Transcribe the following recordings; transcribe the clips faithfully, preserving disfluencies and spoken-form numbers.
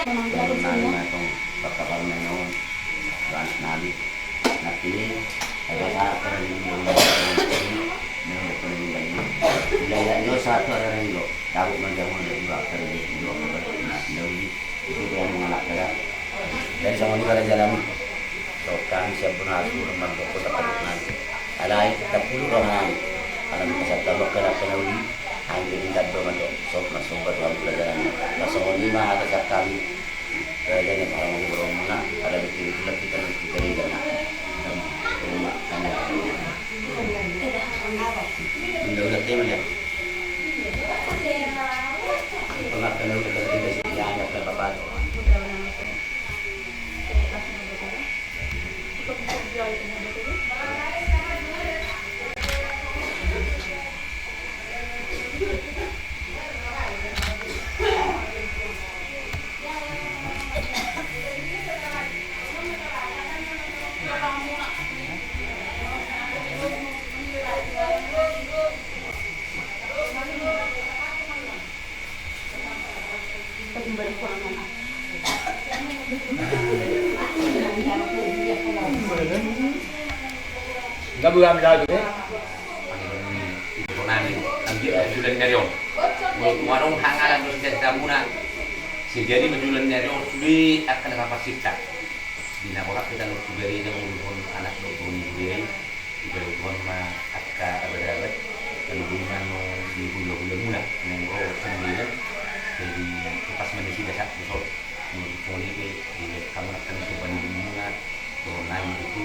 Teman nami ma tong, pakkabar ma i na on, anak nami. Nanti, ada saat terjadi di rumah, memang betul meninggal ini. Bila ia nyo satu ada rindu, tahu macam mana juga terjadi di rumah, nah, jauh di, itu yang mengalak pada. Dari sama juga raja nami. Tokang siap puna asu, rumah toko, tempat nami. Alai, tak perlu dong nami. Kalau kita satu tambah kena, kena uli, angke tingkat dua mandok, sok masuk berlalu pelajaran. Langsung lima ada siap kami. Jadi, kalau mau berumah, ada betul-betul kita nanti dari sana. Rumah, tanya. Udah, udah, tema ya. Pernah kena udah, kena udah, ya, ada berapa banyak. Gabu kami tahu tu, eh? Itu nami, ambil juluan ni ari on. Molo tung adong hangaran dohot sian hamuna, sai jadi ma juluan ni ari on sude angka na parsita. Di na horas hita na tu gareja manguluhon anak dohot boru ni sude. Dipaluhon ma angka abad-abad, lalu boi ma annon di hula-hula muna, naeng ro sandiri kan, jadi lepas ma nasida sahat tu son. Molo songon i pe, di hamu angka na so panuhumuna, songon nami tutu,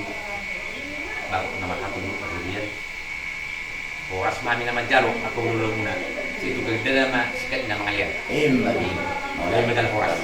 baru na marhata tu parhurian. Horas ma hami na manjalo, angka hula-hula muna, situtu gandana ma sikat ni na mangalean. Emma tutu. Horas.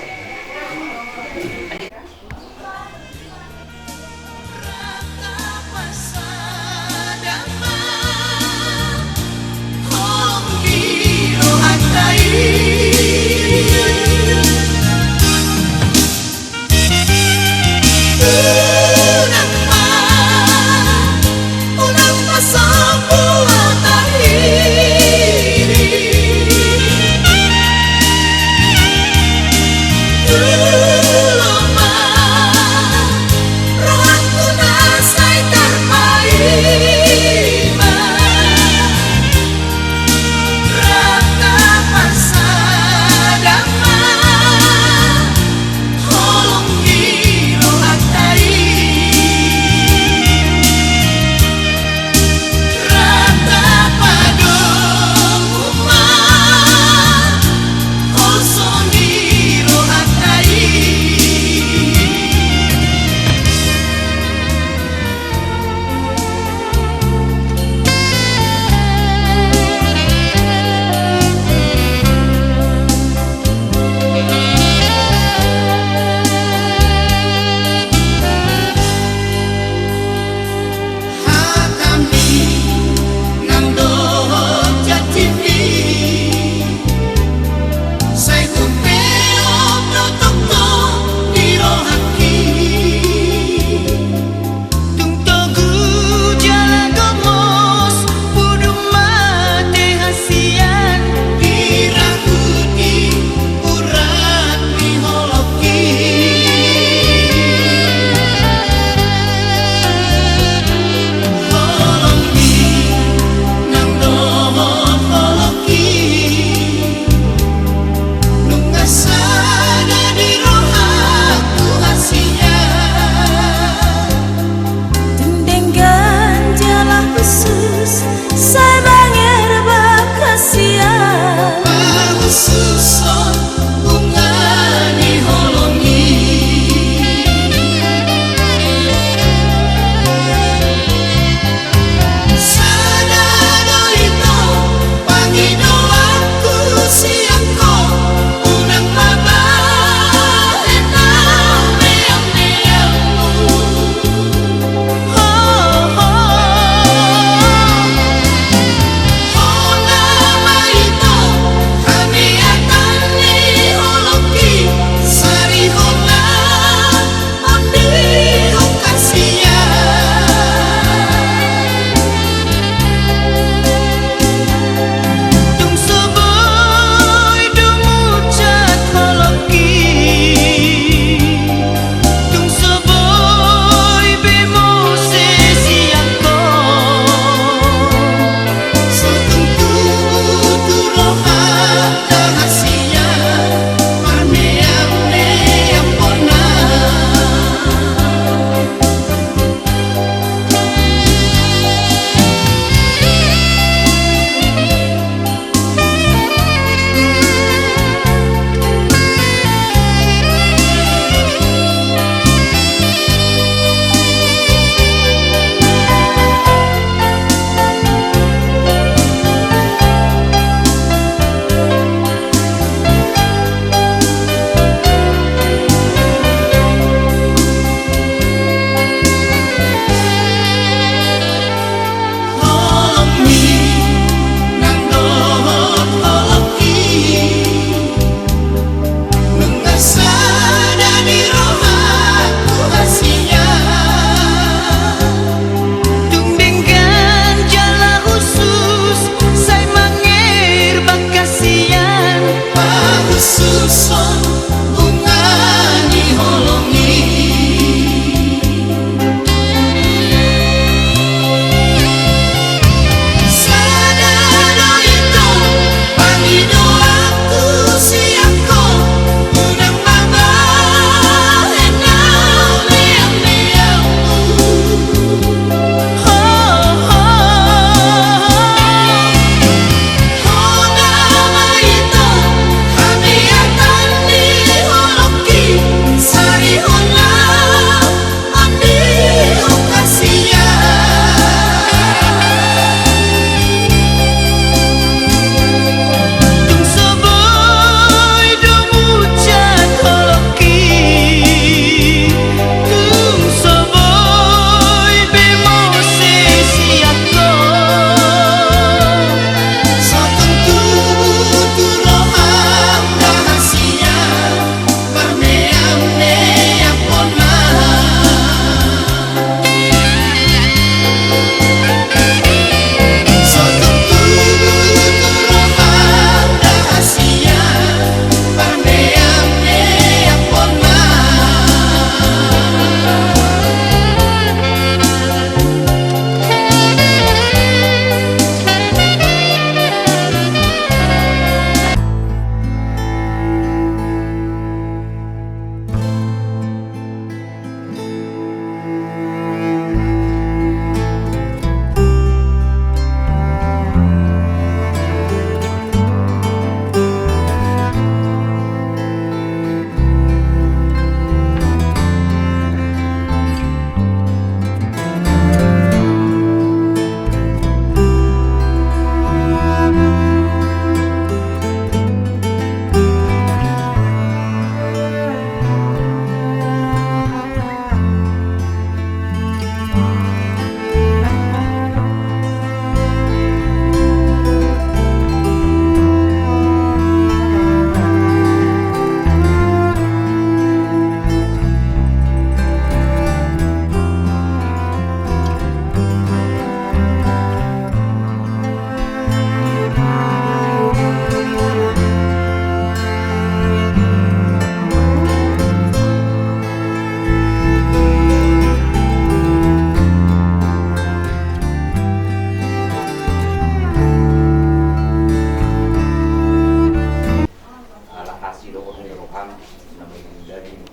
Dohot ni roham na mairing daging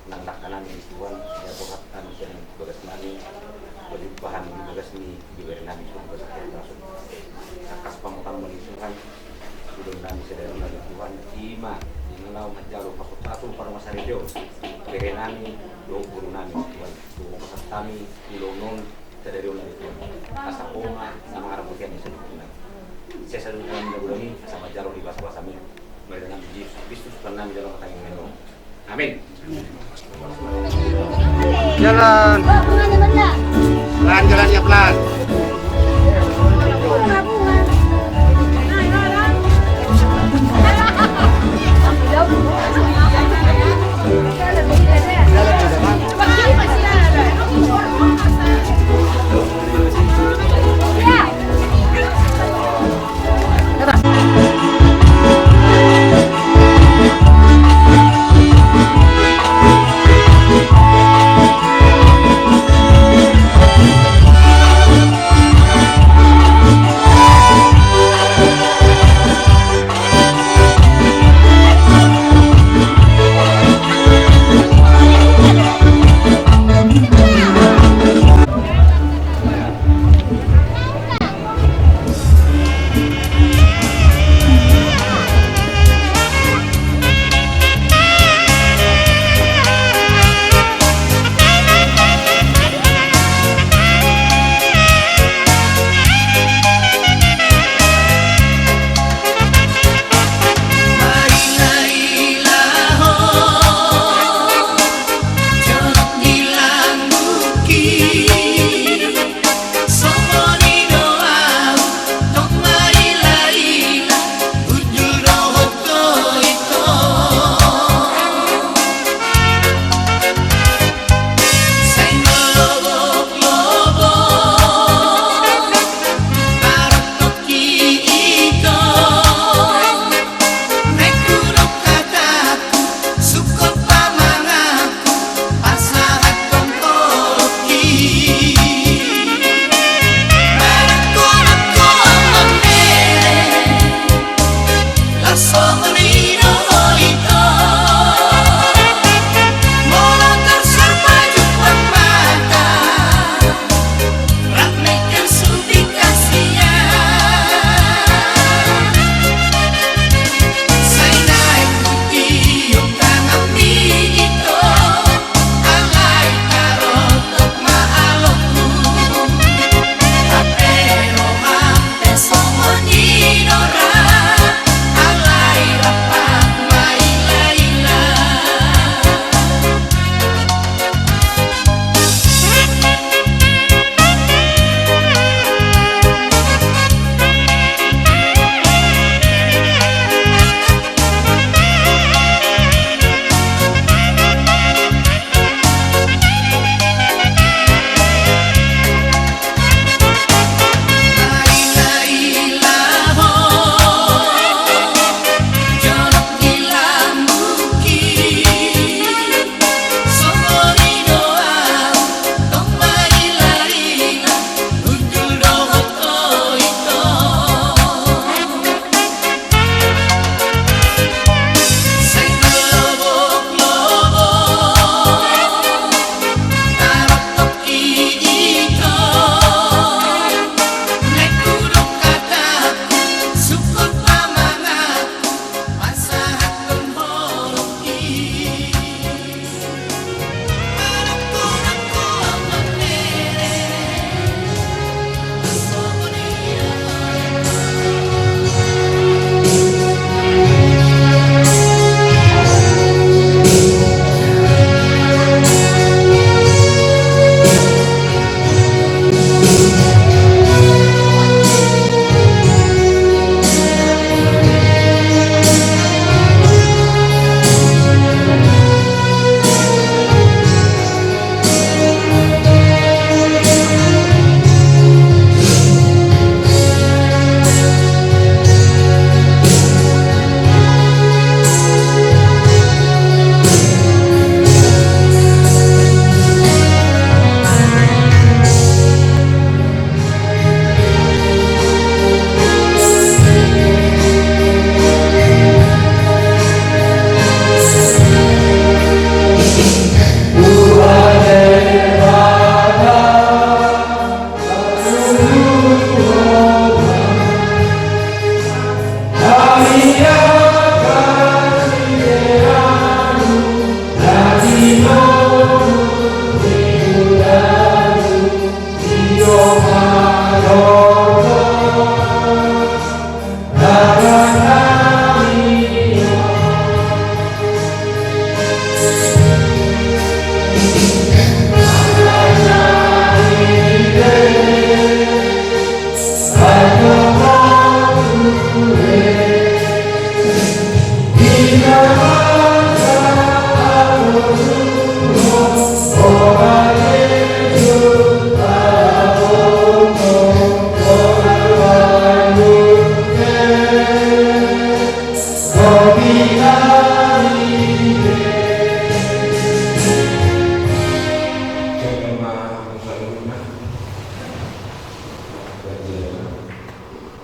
nang dangka nami di Tuhan, ia boha hami sian bagas nami, pajumpang hami di bagas ni bibere nami tu bagas ni rasul. Tangkas pamotan ma di Tuhan, sude nami sadari on di Tuhan, ima di na laho manjalo pasu-pasu parmasaripeon bere nami dohot boru nami di Tuhan. Tu pasahat hami ulaon on sadari on di Tuhan, asa Ho ma na mangaraboti hami saluhutna. Sai saluhutna na godang i asa manjalo di basa-basami. Marhite nami Jesus Kristus, Tuhan nami jalo ma tangi meno. Amin. Jalan. Pelan, jalan ya, pelan.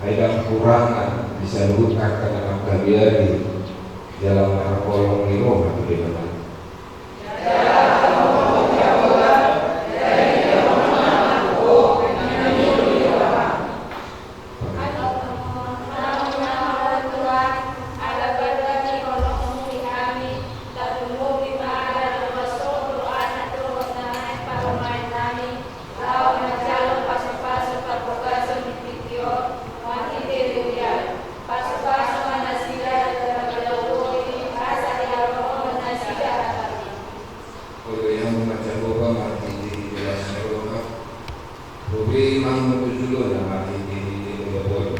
Ai ndang hurang di saluhut angka na mangkabiari jala marholong ni roha tu Debata. Laho manjalo pasupasu parbagason di tingki on marhite Debata. Pasupasu ma nasida jala pinauloi asa dihaholongi nasida hataM. Olo i hamu ma Jahowa marhitehite las ni roha. Olo i hamu tu joloan na marhitehite ulaon.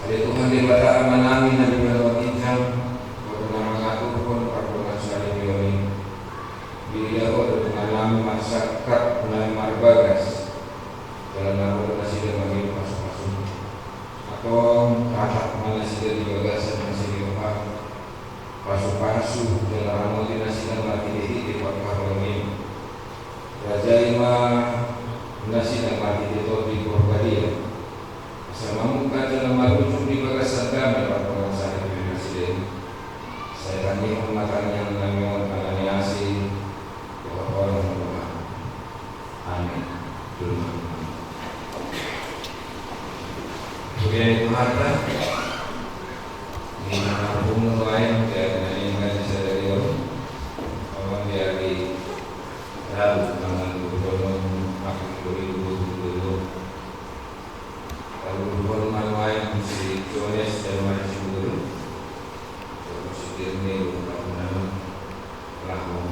Ale Tuhan Debata Amanami na di banua ginjang, Ho do na mangaturhon pardongansaripeon i. Diida Ho do donganmi marsangkap na marbagas, jala na ro do nasida mangido pasupasum. Antong tatap ma nasida di bagasan asi ni rohaM. Pasupasu jala ramoti nasida marhitehite pangkaromi. Rajai ma nasida marhite Tondi Porbadia. Asa mamungka jala marujung di bagasan dame pardongansaripeon nasida i. Sai tangihon ma tangiangnami on ala ni asi dohot holong ni rohaM. Amin. Jumpa. Kemuliaan Tuhanta. Di tangah pungu lain, di ari Nainggan di sadari on. Amang di ari Rabu, tanggal dua puluh enam April dua ribu dua puluh dua. Lalu hon manuai si Jones dan Mari Sibulu. Terus si Dirni, lalu nama Rahman.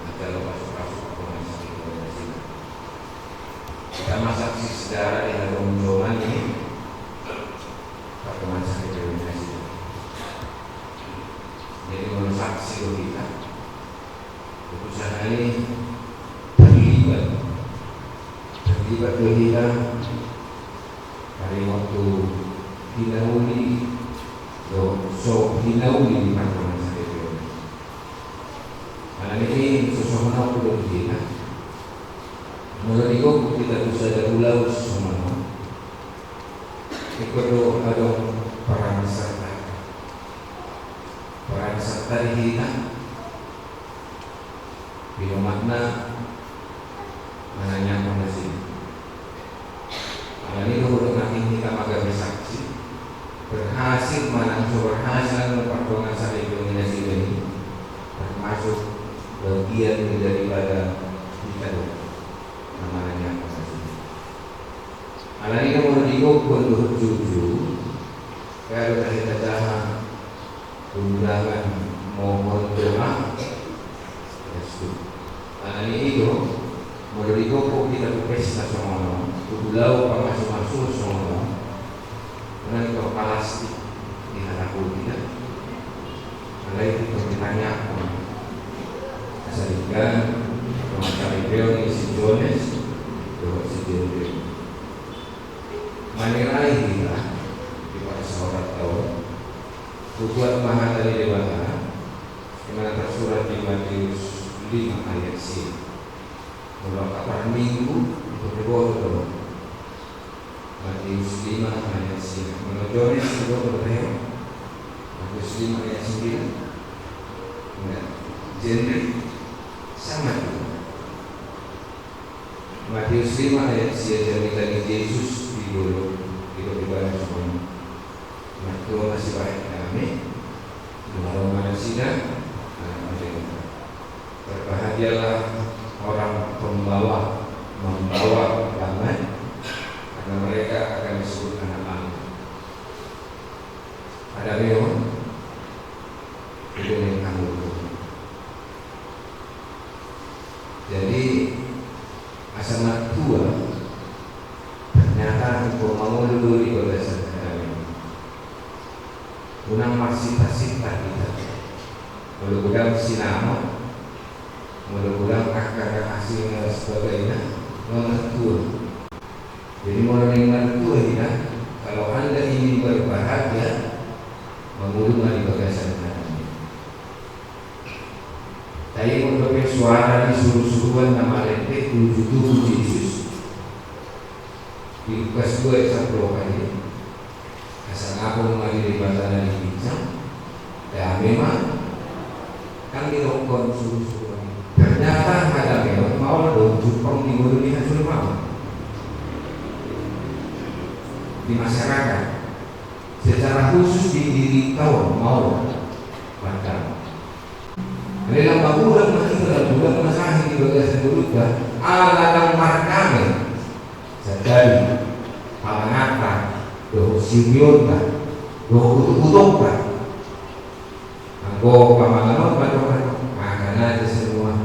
Nah, kalau masuk-masuk aku masih di Indonesia. Kita masak si sedara di Hadong Joman ini. Aku masak di Indonesia. Jadi, menurut saksi kita, itu sahali terlibat. Terlibat do hita, ari waktu hinauli, do so hinauli di pargongan sadarion. Alani i, sosohononku do tu hita. Molo digokhon hita tu sada ulaon songon on, ingkon do adong peran serta. Peran serta di hita. Binomatna manangiangkon nasida. Alani i do hudok nangkin hita ma gabe saksi. Berhasil manang so berhasil na pargongan sadarion nasida i, termasuk bagian daripada hita do na manangiangkon nasida. Alani i do molo digokhon dohot jujur, karu na hita jaha. Undangan mohon doa. Restu. Alani i do, molo digokhon hita tu pesta songon on, tu ulaon pamasumasu songon on, unang do palastik di halak on hita. Alai hita ditanyakan. Asa denggan, pangkaripeon ni si Jones dohot si Jendri. Manirai hita di parsaoranta on. Hubuat ma hata ni Debata, i ma na tarsurat di Matius lima ayat sia. Molo angka parminggu, ingkon diboto do. Matius lima ayat sia. Molo Jones diboto do, Matius lima ayat sembilan. Enggak. Jendri, sama juga. Matius lima ayat sia. Jamita ni Jesus di dolok, didok ibana songon on: Martua ma sibahen dame, ro ma nasida, anak ni Debata. Berbahagialah orang pembawa membawa damai, karena mereka akan disebut anak Allah. Ada memang itu yang kami. Jadi, asa martua, ternyata engkau mangolu do di bagasan hami. Unang marsipat-sipat hita. Molo godang sinamot, molo godang angka na asing dan sebagainya, nga martua. Jadi molo naeng martua hita, kalau anda ingin berbahagia, mangolu ma di bagasan hami. Taingot dope suara ni surusuruan na marende uju tubu Jesus. Di Lukas dua ayat sampulu opat i. Hasangapon ma di Debata na di ginjang, dame ma. Kan didokkon surusuruan i. Ternyata hadameon maol do jumpang di ngolu ni hajolmaon. Di masyarakat. Secara khusus di diri taon maol. Maka Alai lam magodang ma hita, lam godang ma sahit di bagasan ngolunta, ala ndang mardame sadari pamanganta dohot siulionta dohot utokutokta. Anggo pamangan on ma dohot, makan aja semua.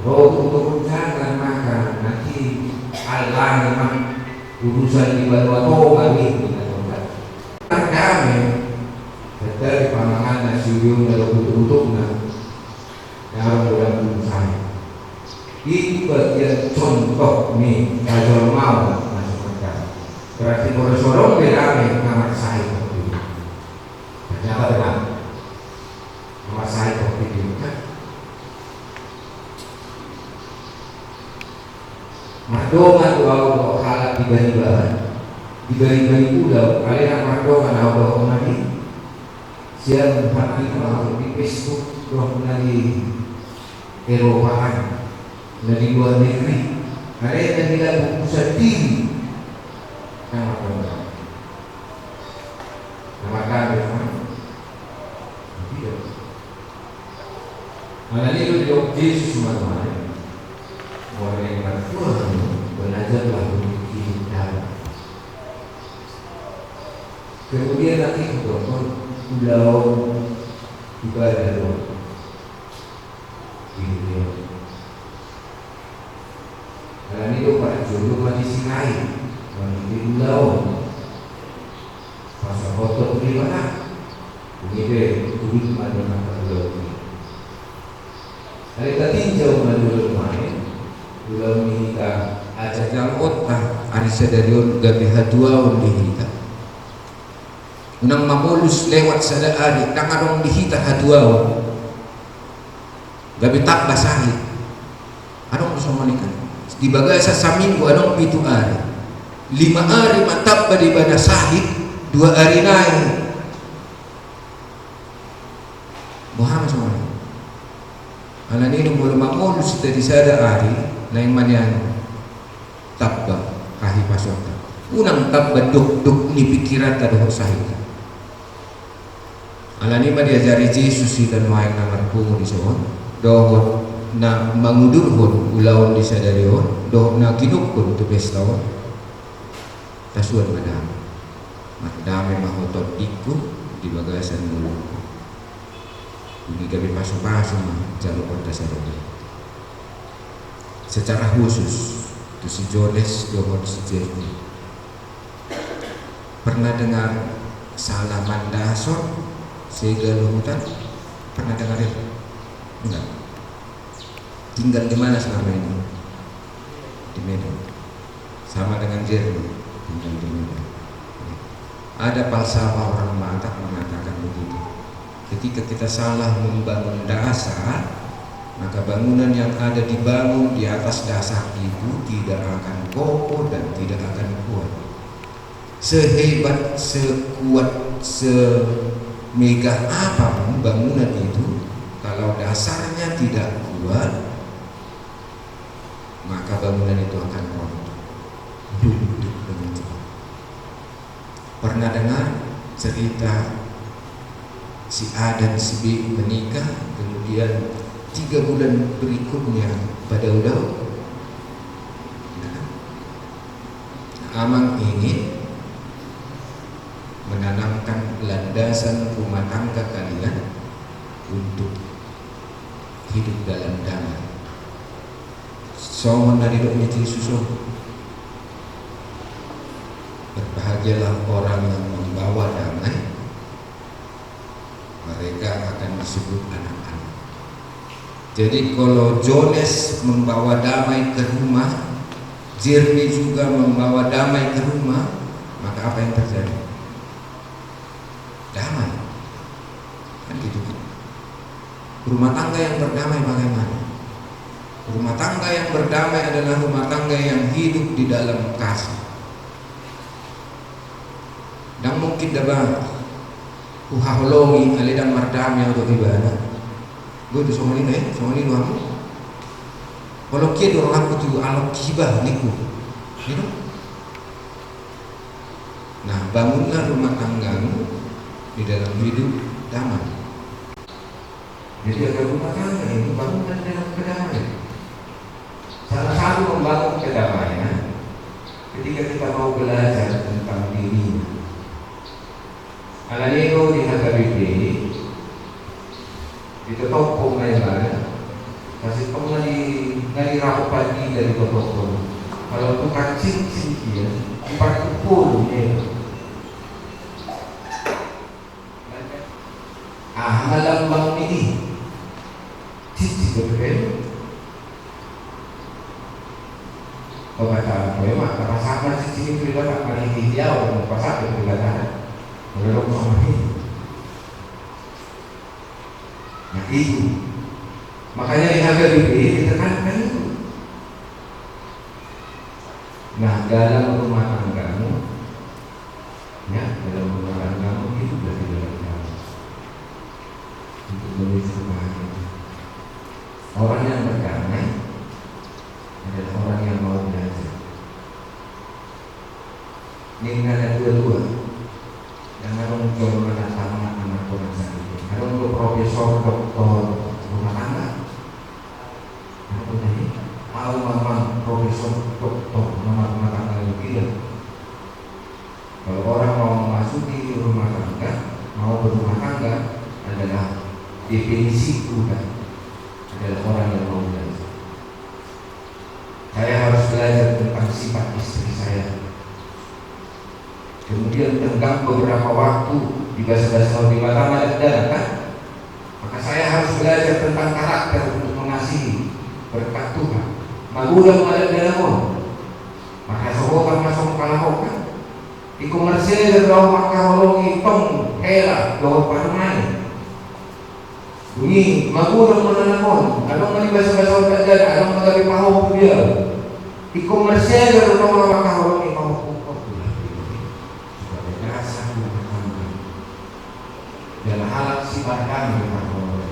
Ro tu utokon jangan makan, nanti alani ma urusan di banua Tonga ni, ninna Tonga. Mardame sadari pamanganna, siulionna dohot utokutokna. Ndang adong godang urusan. Itu bagian contoh ni hajolmaon na so mardame. Berarti molo so adong be dame, nga marsahit. Ternyata benar. Nga marsahit waktu itu, kan? Mardongan do au dohot halak di bariba, di bariba ni ulaon, alai ndang mardongan au dohot na di sian hami, au di Facebook dohot na di Eropa an, na di luar negeri, alai na di lambungku sandiri ndang mardongan. Ndang mardongan. Tidak. Alani i do didok Jesus ma nuaeng, molo naeng martua hamu, belajarlah untuk hidup damai. Kemudian nanti hudokkon ulaon ibadah do di dunia. Alani i do parjolo ma disi rai, marhite ulaon. Pasahathon tu Debata. Dung i pe turut ma di angka ulaon i. Alai tatinjau ma jolo nuaeng ulaon ni hita, asa jaloonta ari sadari on gabe hatuaon di hita. Unang mamolus lewat sada ari ndang adong di hita hatuaon. Gabe tamba sahit. Adong do songon i kan. Di bagasan saminggu adong pitu ari. Lima ari ma tamba di ibana sahit, dua ari nai. Boha ma songon i? Alani i do molo mamolus hita di sada ari, naeng ma nian tamba hahipasonta. Unang tamba dokdok ni pikiranta dohot sahitta. Alani i ma diajari Jesus hita nuaeng na marpungu dison, dohot na mangudurhon ulaon di sadari on, dohot na ginuphon tu pesta on. Tasuan ma dame. Mardame ma ho tondingku di bagasan ngolungku. Dung i gabe pasupasu ma jaloonta sadari on. Secara khusus tu si Jones dohot si Jerni. Pernah dengar salah mandasor sega luhutan? Pernah dengar itu? Enggak. Tinggal di mana selama ini? Di Medan. Sama dengan Jerni, tinggal di Medan. Ada falsafah orang Batak mengatakan begitu. Ketika kita salah membangun dasar, maka bangunan yang ada dibangun di atas dasar itu tidak akan kokoh dan tidak akan kuat. Sehebat, sekuat, semegah apapun bangunan itu, kalau dasarnya tidak kuat, maka bangunan itu akan rontok, runtuh dengan cepat. Pernah dengar cerita si A dan si B menikah, kemudian tiga bulan berikutnya pada ulang, Amang ingin menanamkan landasan rumah tangga kalian untuk hidup dalam damai. Songon na didok ni Jesus on, berbahagialah orang yang membawa damai, mereka akan disebut anak-anak. Jadi kalau Jones membawa damai ke rumah, Jerry juga membawa damai ke rumah, maka apa yang terjadi? Damai. Kan gitu kan? Rumah tangga yang berdamai bagaimana? Rumah tangga yang berdamai adalah rumah tangga yang hidup di dalam kasih. Ndang mungkin daba huhaholongi alai ndang mardame au dohot ibana. Boi do songon i, eh, songon i do hamu. Holong hian do rohangku tu halak hiba ningku. Gitu. Nah, bangunlah rumah tanggamu di dalam hidup damai. Jadi agar rumah tangga ini bangunlah dalam kedamaian. Salah satu membangun kedamaian ketika kita mau belajar tentang dirinya. Alani i do di H K B P i, ditotophon ma ibana, sasintongna di, na di rapat pagi dari totophon. Kalau tukang cincin dia, empat puluh ya. Ah, malam bang ini. Cici berbeda. Pembataan gue mah, apa sama cici itu dapat meniti dia, orang pasal berbeda. Menurut sama ini. Nah, itu. Makanya di H K B P I ditekankan itu. Nah, dalam rumah tanggamu, ya, dalam rumah tanggamu, hiduplah di dalam damai. Untuk menuju kebahagiaan. Orang yang berdamai adalah orang yang mau belajar. Ninna na dua-dua. Ndang adong jolma na tamat anak orang sakit. Adong do profesor, doktor, rumah tangga. Adong do tadi. Au ma amang profesor, doktor, nama rumah tangga gila. Kalau orang mau memasuki rumah tangga, mau berumah tangga adalah definisi udah adalah orang yang mau belajar. Saya harus belajar tentang sifat istri saya. Kemudian tenggang beberapa waktu di basa-basa di mata madat dalam kan? Maka saya harus belajar tentang karakter untuk mengasihi berkat Tuhan. Magodang madat dalam on. Maka sohotan masuk kalahokan. Ingkon marsada do au mangkaholongi tong hela dohot parumaen. Dung i magodang ma na on, adong ma di basa-basa on tanda, adong ma gabe pahompu dia. Ingkon marsada do au mangkaholongi pahompu. Sebagai dasar rumah tangga. Dan halak si Barkami rumah tangga.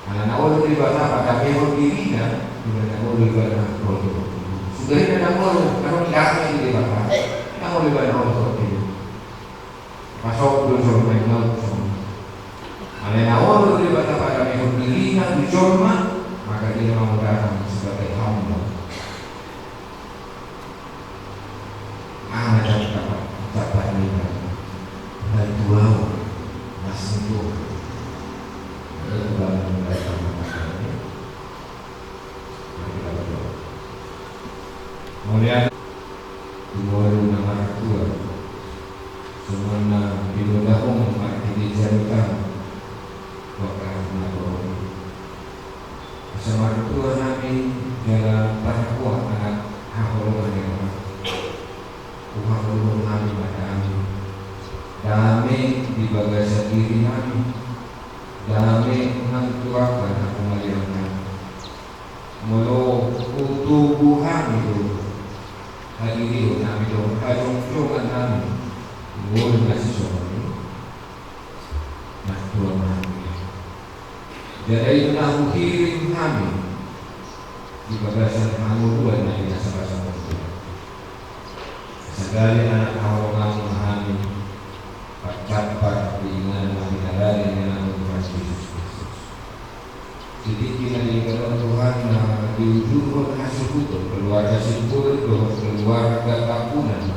Ala na olo Debata padamehon dirina, di na olo ibana olo. Sudah ibana olo, kalau damai di Debata, na olo ibana olo. Pasok do jolma i mau songon i. Ala na olo Debata padamehon dirina tu jolma, maka dia mau datang sebagai hamba. Aha na dapat, dapat, dapat ni, dapat. Bantu au, mas ni Tuhan. Ada tu dalam mulai sama. Mari kita berdoa. Mulia tu ngolu na martua. Songon na pinodahon martini jarutan. Wakaf na borong. Asa martua hami jala tarhapoa anak haholongan ni roha. Huhaholongi hami ma dame. Dame di bagasan diri hami. Dame nang tu angka na humaliang hami. Molo hutubu hami do hadirionami dohot hajongjongan nami. Ngolu na sisongon i. Martua ma hami. Jala i na huhirim hami di bagasan hangoluan na di na sabasa murtua. Sagale anak haholongan ma hami, parjambar di inganan na pinarade ni Anakmu Tuhan Jesus Kristus. Di tingki na di inganan Tuhan na diujurhon hasuhuton. Keluarga Simbolon dohot keluarga Tambunan,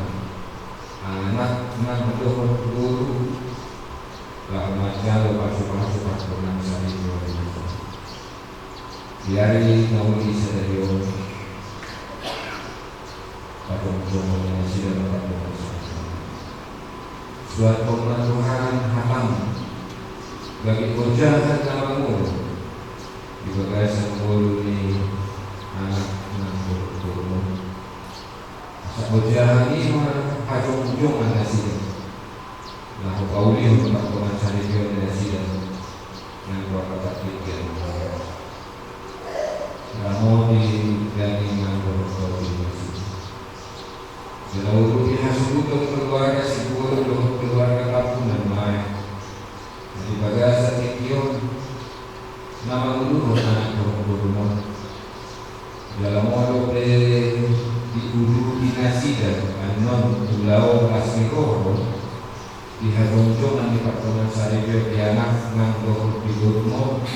anak nang dohot boru, laho manjalo pasupasu pardongansaripeon. Di ari na uli sadari on, pajongjongon nasida ma pardongansaripeon. Suanhon ma Tuhan hatam, gabe ojahan na mangolu di bagasan ngolu ni anak nang boru-borumu. Asa ojahan i ma hajongjongan nasida, laho paulihon pardongansaripeon nasida nang roha partingkian. Ramoti daging nang boru-boru nasida. Jala urupi hasuhuton keluarga Simbolon dohot keluarga Tambunan ma i. Di bagasan tingki on, na manguluhon anak dohot boru on. Jala molo pe diuduti nasida annon ulaon las ni roha on, di hajongjongan ni pardongansaripeon di anak nang dohot di boru on,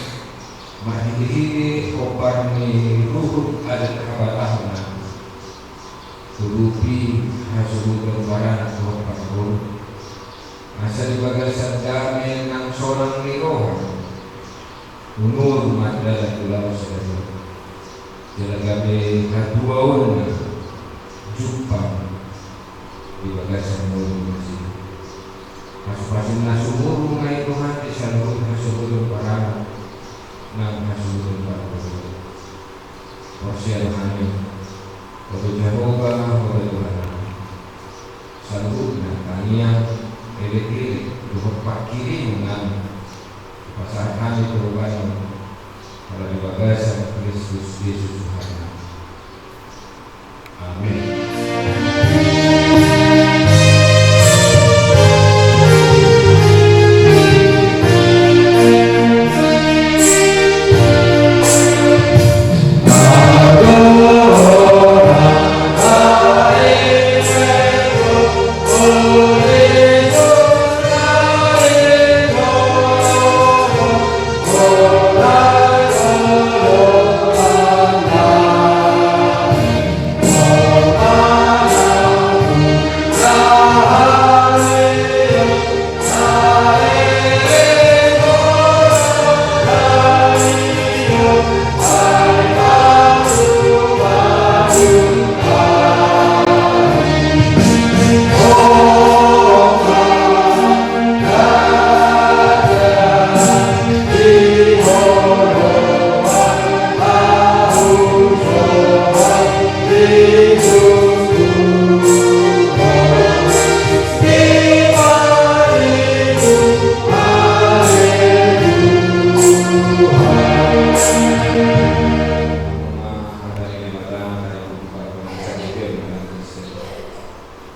marhitehite hombar ni ruhut adat habatahonan, urupi hasuhuton paranak dohot parboru. Asa di bagasan dame nang sonang ni roha, unur mardalan tu laos sadari on. Jala gabe hatuaonna jumpang di bagasan ngolu nasida. Pasupasu na sumurung ma i Tuhan di saluhut hasuhuton paranak nang hasuhuton parboru. Porsea do hami, Ho do Jahowa, Ho do Tuhan nami. Saluhutna tangiang, elek-elek dohot panghirimon nami, hupasahat hami tu Ho, ala ni bagasan Kristus Jesus Tuhanta. Amin.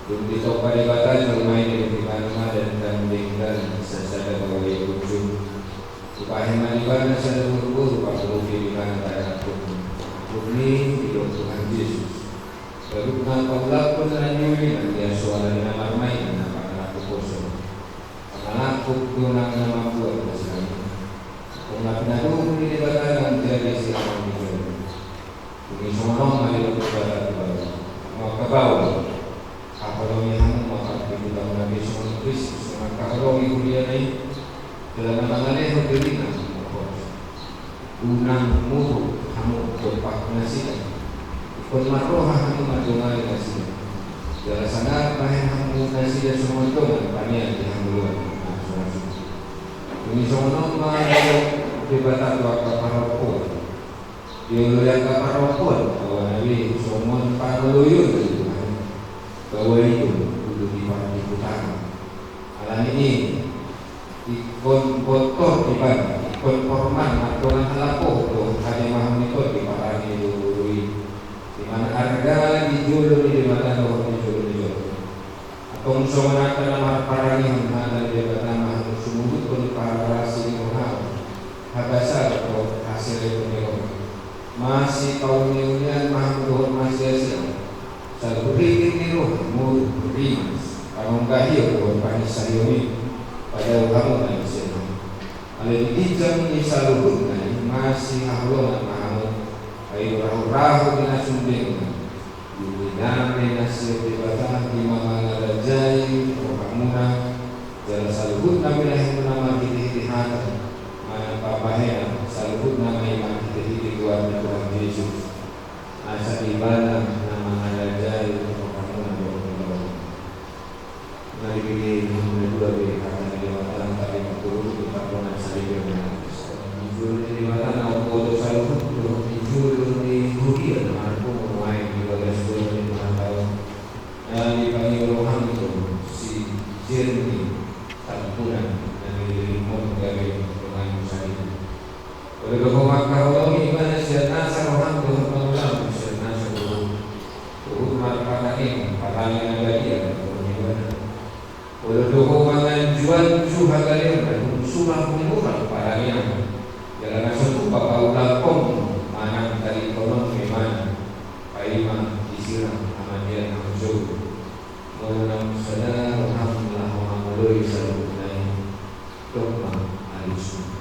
Dung ditompa Debata jolma i, diboto ibana ma denggan-denggan sasada bawai punjung. Dibahen ma ibana sada boru-boru panguluhon ibana, tahe angkup ni, angkup ni didok Tuhan Jesus. Gabe na paulakhon na niuli, na nias soara ni na marmain, na pangalangkup poso. Pangalangkup do nang na mambuat na silang. Angkup na pinadomu ni Debata nang jadi silang ni jolma. Dung i songon on ma didok Debata tu Paulus: Hamu angka baoa, haholongi hamu ma parpindutan na be songon Kristus na mangkaholongi huria na i, jala na mangalehon dirina. Unang muruk hamu dompak nasida, ingkon marroha hamu mandongani nasida, jala sangap bahen hamu nasida songon dongan panean di hangoluan. Dung i songon on ma didok Debata tu angka parompuan: Dioloi angka parompuan baoa na be songon pangoloion ni Tuhan, baoa i do ulu ni partingkian. Ala ni i, ingkon tontor ibana, ingkon porman mardongan halaho dohot hajamahon ingkon diparange boru-boru i, di mana arga di jolo ni Debata dohot di jolo ni jolma. Antong songon hata na marparangehon hata ni Debata ma hamu sumurut ni parasi ni roham, hagasaron dohot haselehon ni roha. Masipaune-unean ma hamu dohot masiasiaon, saluhut ringkot ni roha, muruk, rimas, panonggahion dohot panginsahon i, padao hamu na ise ma. Alai di ginjang ni saluhutna i masihaholongan ma hamu, Ai rahu-rahu di na sundengna. Di na dame na sian Debata, i ma mangarajai rohamuna, jala saluhutna pinahanmuna marhite-hite hata manang pambahenan, saluhutna ma i marhite-hite goarna Tuhan Jesus. Asa Ibana na mangarajai rohamuna dohot ulaonmuna. Marhite na dua be hata ni Debata, tadi mangkurupi di pardongan salelenglelengna. Di jolo ni Debata na umboto saluhut dohot di jolo ni huria na marpungu nuaeng di bagas joro ni hata on, na dipangido roham do si Jeremy Tampunan na nililikhon gabe donganmu sahali. Olo do Ho mangkaholongi ibana sian nasa roham dohot mangulahon sian nasa boru. Huhut marpatangihon parange na badia dohot ibana. Olo do Ho manganju-anju hagaleonna, dung sumar humurang parangean. Jala na so tupa paulakhonmu manang tadingkononmu ibana, paima disiram hamatean hamu sogot. Molo naung sada roham laho mangoloi saluhutna i, dok ma alusmu.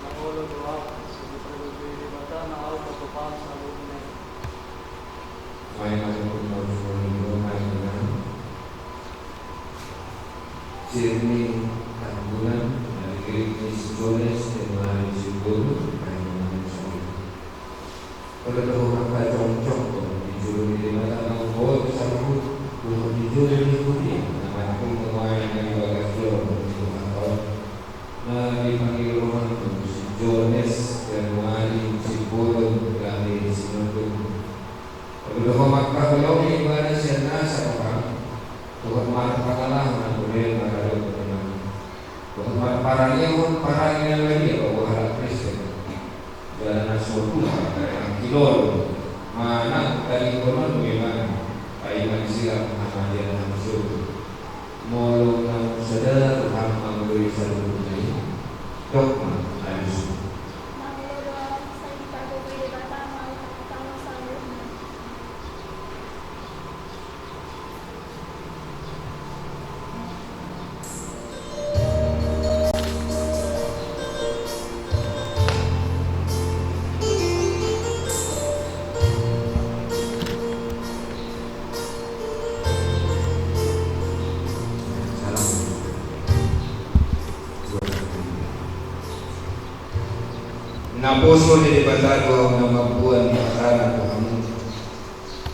Mangolo do ahu, sebab dipargogoi Debata ma ahu patupahon saluhutna i. Paima dok ma alusmu. Jeremy Tampunan, na dikirim ni si Jones Januari Simbolon, paima ma alusmu. Olo do Ho mangkajongjong di jolo ni Debata na umboto saluhut dohot di jolo ni huria na marpungu nuaeng di bagas joro ni hata on, na dipangido roham do si Jones Januari Simbolon gabe sinondukmu. Olo do Ho mangkaholongi ibana sian nasa roham dohot marpangalaho na muse maradophon ibana. Dohot marparangehon parange na badia paboa halak Kristen. Jala na so tupa mangkilolo manang tadingkononmu ibana, paima disiram hamatean hamu sogot. Molo naung sada roham mangoloi saluhutna i, dok ma alusmu. Mangolo do ahu, sai dipargogoi Debata ma ahu patupahon saluhutna. Naposo ni Debata do ahu na mamboan hatana tu hamu.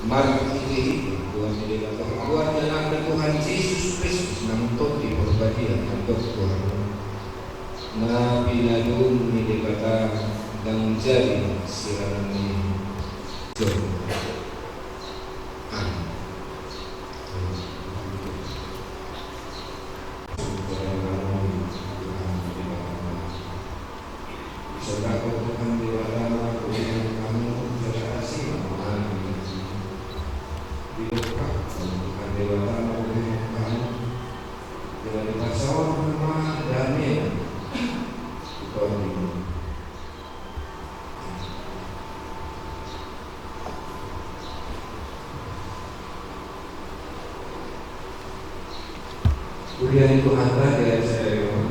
Marhite-hite goar ni Debata, goar ni Anakna Tuhan Jesus Kristus naung tondi parbadia, mandok tu hamu. Na pinadum ni Debata ndang jadi siranon ni joro. Amen. Disombahkon Tuhan Debata ma bohi ni hamu, jala asi ma rohana. Didompakkon Tuhan Debata ma bohi ni hamu, jala dipasaorhon ma damena tu tondimuna. Huria ni Tuhanta di ari sadari on,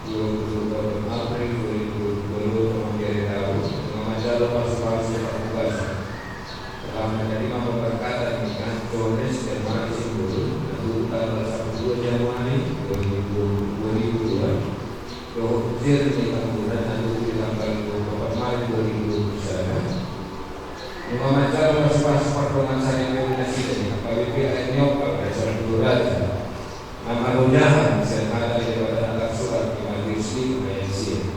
dua puluh dua April dua ribu dua puluh dua, Tomak di ari Rabu, nunga manjalo pasupasu parhobasan. Telah menerima pemberkatan ni Jones Januari Simbolon, na tubu tanggal sapuluh dua Januari dua ribu dua puluh dua. Dohot Jeremy Tampunan na tubu di tanggal dua puluh empat Maret dua ribu dua puluh satu. Nunga manjalo pasupasu pardongansaripeon nasida di H K B P Aek Niompang, Desa Pulu Raja, na manojahan sian hata ni Debata na tarsurat di Matius lima ayat sia.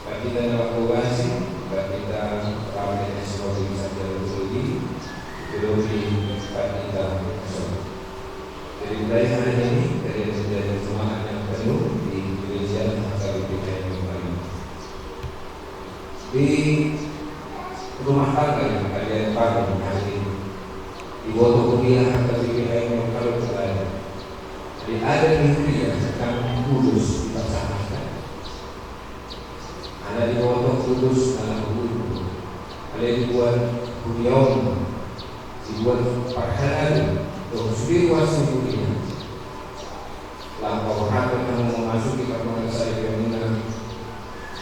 Pandita na marhobasi, Pandita Rame Esrobi Sanjaya Rudi, Rudi Pandita Esrobi. Jadi mulai hari ini, kalian menjadi jemaat yang penuh di gereja H K B P Aek Niompang. Di rumah tangga yang kalian bangun hari ini, diboto huria H K B P Aek Niompang. Jadi ada di huria sedang kudus dipasahat. Ala diboto kudus ala huria. Ala dibuat huria on, dibuat parhalado dohot sude ruas ni huria. Laho paborhathon hamu mamasuki pardongansaripeonmuna,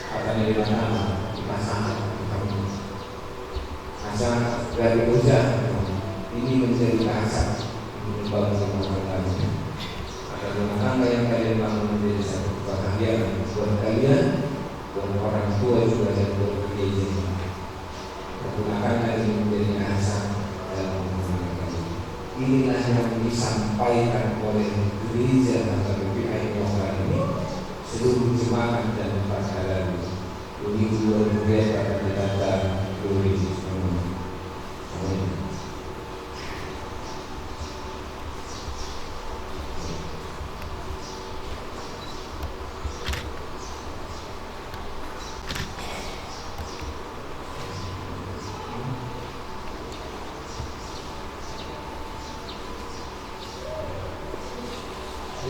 hata ni Debata ma dipasahat tu hamu. Asa gabe oja ini menjadi dasar untuk membangun rumah tangga. Maka rumah tangga yang kalian bangun menjadi satu kebahagiaan buat kalian, buat orang tua juga, dan buat gereja. Pergunakanlah ini menjadi dasar dalam rumah tangga kalian. Inilah yang disampaikan oleh gereja H K B P I Immokalee ini seluruh jemaat dan para haleluya. Puji luar biasa ketika kita duri. Amin.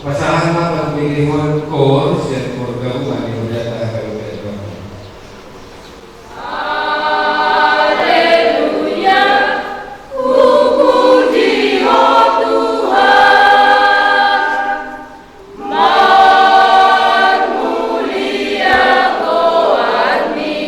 Pasahat ma pangkilihon kor sian kor gabungan ni Hudata H K B P I Immokalee. Haleluya, puji Ho Tuhan, marmulia goarMi.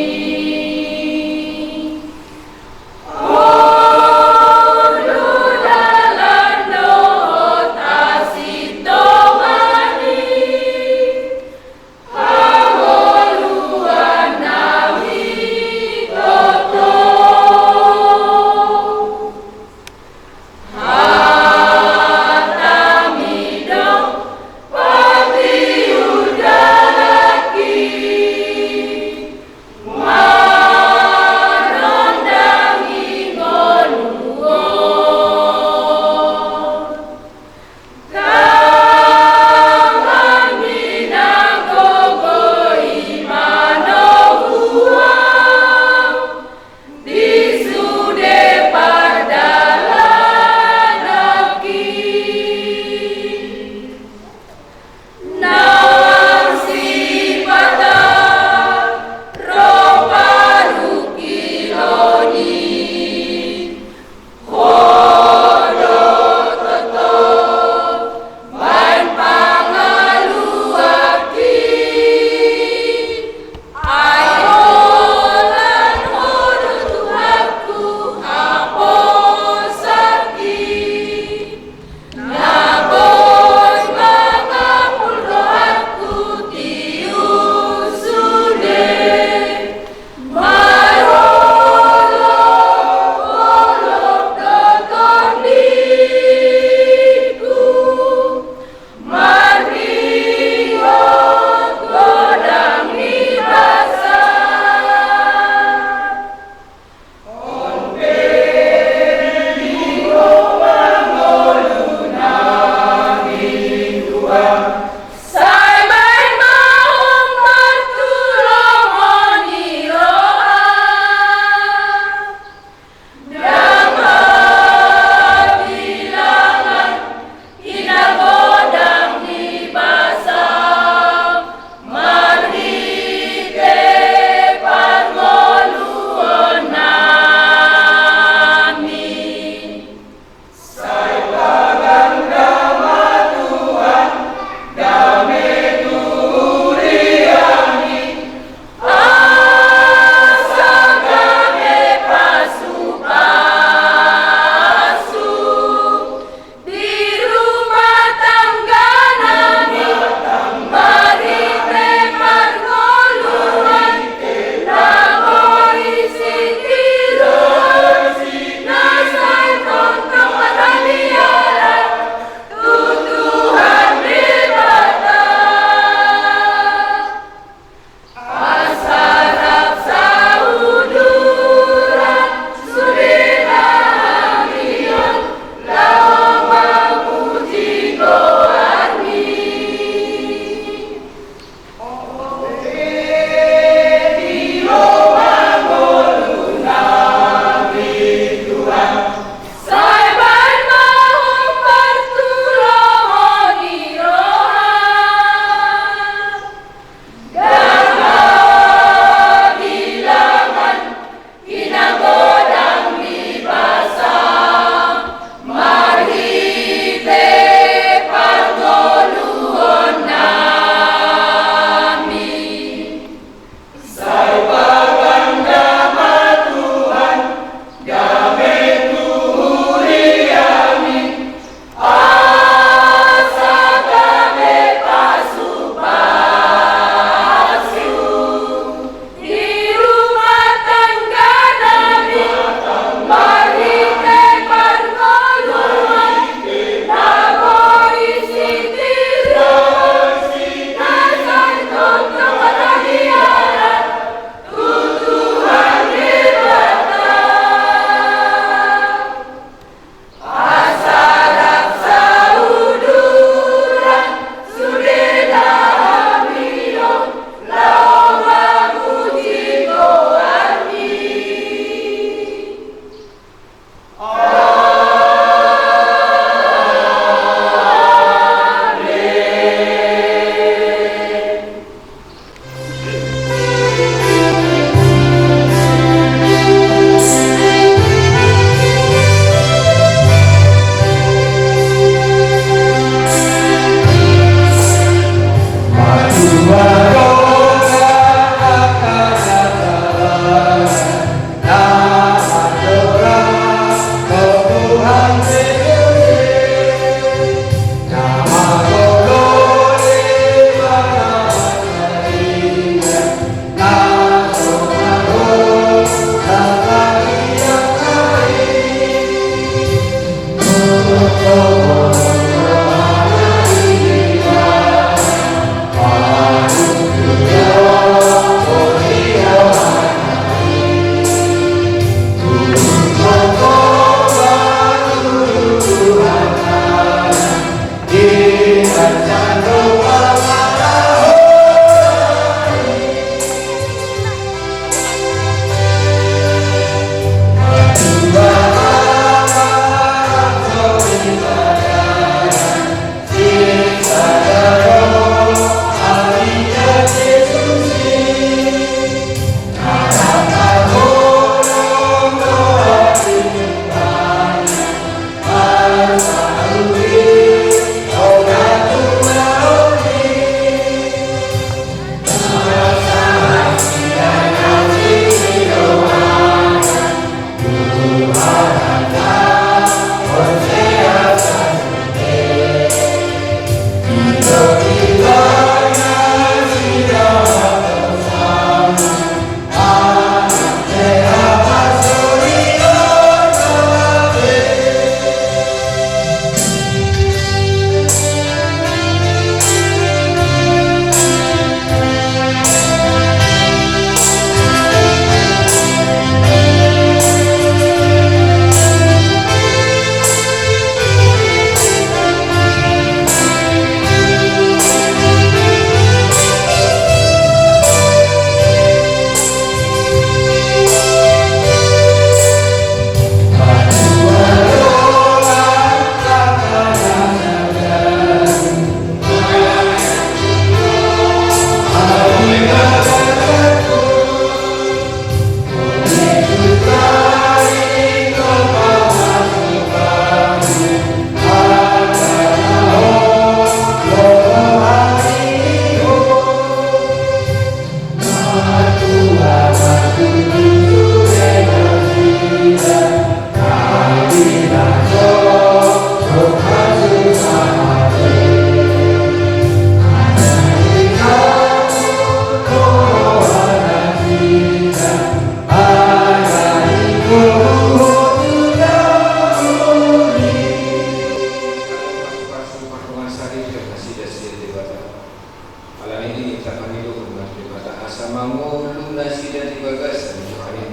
Alani i tapangidohon ma tu Debata asa mangolu nasida di bagasan ni Tuhan i.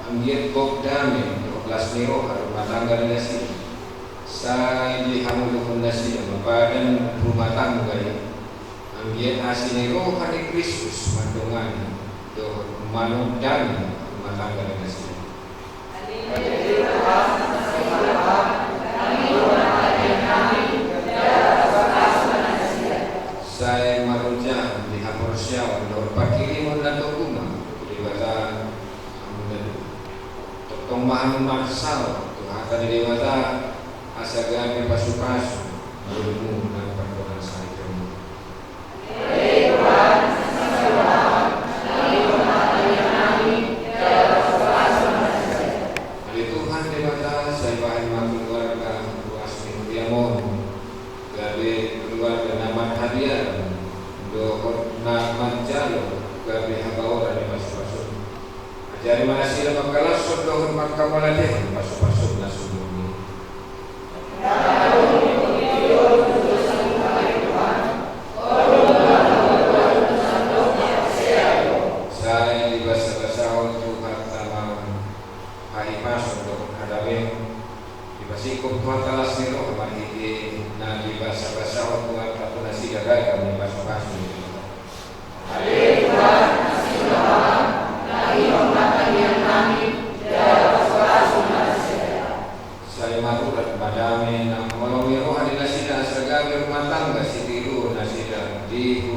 Anggiat gok dame dohot las ni roha rumah tangga ni nasida. Sai dihaholongi nasida ma badan rumah tangga i. Anggiat asi ni roha ni Kristus mandongani dohot manondani rumah tangga ni nasida. Sai marujung di haporseaon dohot pangkirimon na togu ma tu Debata hamu na dua. Tongtong ma hamu marsaor tu hata ni Debata asa gabe pasupasu ngolunami nang pardongan sahit i. Ale Tuhan Debata, sai bahen ma keluarga ruas ni huriaM on gabe keluarga na marhadiaran dohot na manjalo gabe habaoran ni pasupasu. Ajari ma nasida mangkalashon dohot mangkamauliatehon pasupasu na sumurung i. Sai dibasabasahon Tuhanta ma hahipason dohot hadameon. Dipasingkop Tuhanta las ni roha marhite na dibasabasahon Tuhanta tu nasida ragam ni pasupasu. Sai marurat ma dame na mangolongi roha ni nasida asa gabe rumah tangga sitiruon nasida di